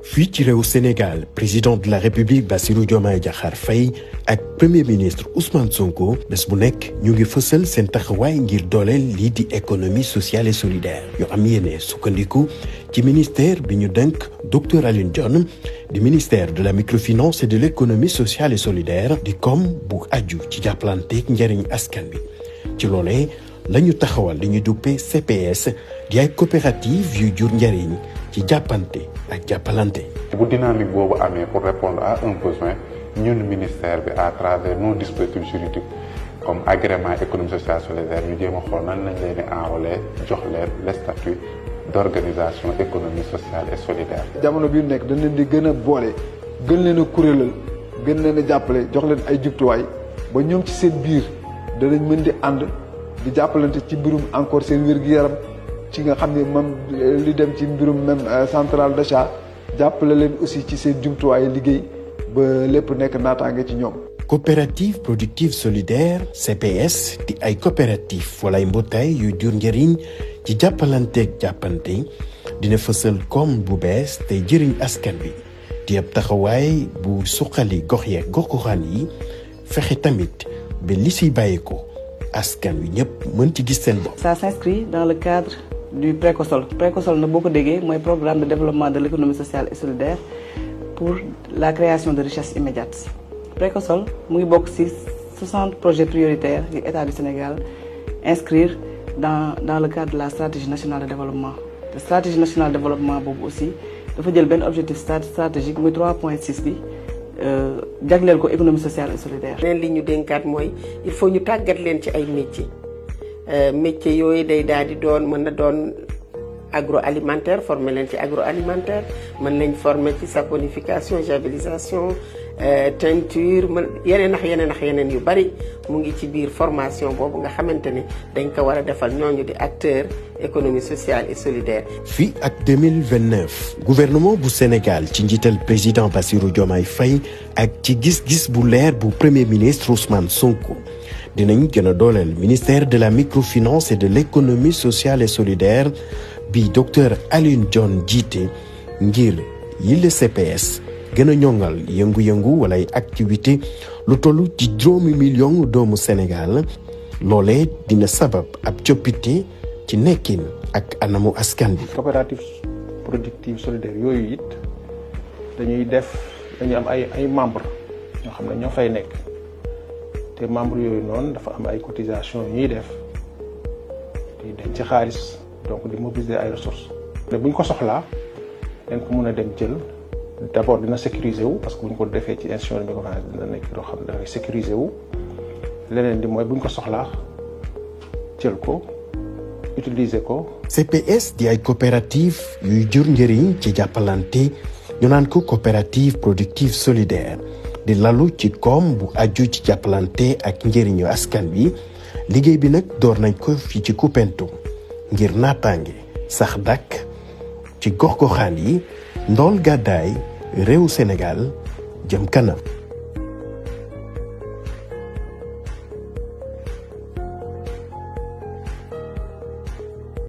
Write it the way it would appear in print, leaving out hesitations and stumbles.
fii ci réew Sénégal président de la République Bassirou Diomaye Diakhar Faye ak premier ministre Ousmane Sonko bés bu nekk ñu ngi fësal seen taxawaay ngir dooleel lii di économie sociale et solidaire yu am yéene sukkandiku ci ministère bi ñu dënk docteur Alioune Dione di ministère de la microfinance et de l'économie sociale et solidaire di koom bu aju ci jàppalanteeg njëriñ askan bi ci loolee la ñu taxawal li ñu duppee CPS di ay coopérative yu jur njëriñ ci jàppante ak jàppalante. bu dynamique boobu amee pour répondre à un besoin ñun ministère bi à travers nos dispositifs juridiques comme agrément économie sociale solidaire ñu jéem a xool nan lañ leen di enrôler jox leen le statut d'organisation économie sociale et solidaire. jamono bi nekk dañ leen di gën a boole gën leen a kuréelal gën leen a jàppale jox leen ay jumtuwaay ba ñoom ci seen biir danañ mën di ànd di jàppalante ci mbirum encore seen wér-gu-yaram. ci nga xam ne même li dem ci mbirum même centrale d'achat jàppale leen aussi ci seen jumtuwaay liggéey ba lépp nekk naataange ci ñoom. coopérative productive solidaire CPS di ay coopérative wala ay mbootaay yu jur njëriñ ci jàppalanteeg jàppante dina fësal koom bu bees te jëriñ askan bi di ab taxawaay bu suqali gox yeeg gox-goxaan yi fexe tamit ba li siy bàyyeekoo askan wi ñëpp mën ci gis seen bopp. Ça s'inscrit dans le cadre du Précosol. Précosol na boo ko déggee mooy programme de développement de l'économie sociale et solidaire pour la création de richesse immédiate. Précosol mu ngi bokk ci 60 projets prioritaires yu État du Sénégal inscrire dans le cadre de la stratégie nationale de développement. La stratégie nationale de développement boobu aussi dafa jël benn objectif stratégique muy 3.6 bi jagleel ko économie sociale et solidaire. leen li ñu dénkaat mooy il faut ñu tàggat leen ci ay métiers. métiers yooyu day daal di doon mën na doon agroalimentaire former leen ci agroalimentaire mën nañ former ci saponification javelisation teinture yeneen ak yeneen yu bari mu ngi ci biir formation boobu nga xamante ne dañ ko war a defal ñooñu di acteur économie sociale et solidaire. fii ak 2029 gouvernement bu Sénégal ci njiital président Bassirou Diomaye Faye ak ci gis-gis bu leer bu premier ministre Ousmane Sonko. dinañ gën a dooleel ministère de la microfinance et de l'économie sociale et solidaire bi docteur Alioune Dione jiite ngir yile CPS gën a ñongal yëngu-yëngu wala ay activité lu toll ci 2 millions doomu Sénégal loolee dina sabab ab coppite ci nekkin ak anamu askan bi. coopérative productive solidaire yooyu it dañuy am ay membres ñoo xam ne ñoo fay nekk. te membres yooyu noonu dafa am ay cotisation ñuy def di denc ci xaalis donc di mobiliser ay ressources. mais bu ñu ko soxlaa dañ ko mën a dem jël d'abord dina sécuriser wu parce que bu ñu ko defee ci institution de microfinance dina nekk loo xam ne dafay sécuriser wu leneen di mooy bu ñu ko soxlaa jël ko utiliser ko. CPS di ay coopérative yuy jur njëriñ ci jàppalante ñu naan ko coopérative productive solidaire. di lalu ci koom bu aju ci jàppalante ak njëriñu askan bi liggéey bi nag door nañ ko fii ci Koupentoum ngir naataange sax dàkk ci gox-goxaan yi ndool gàddaay réewu Sénégal jëm kanam.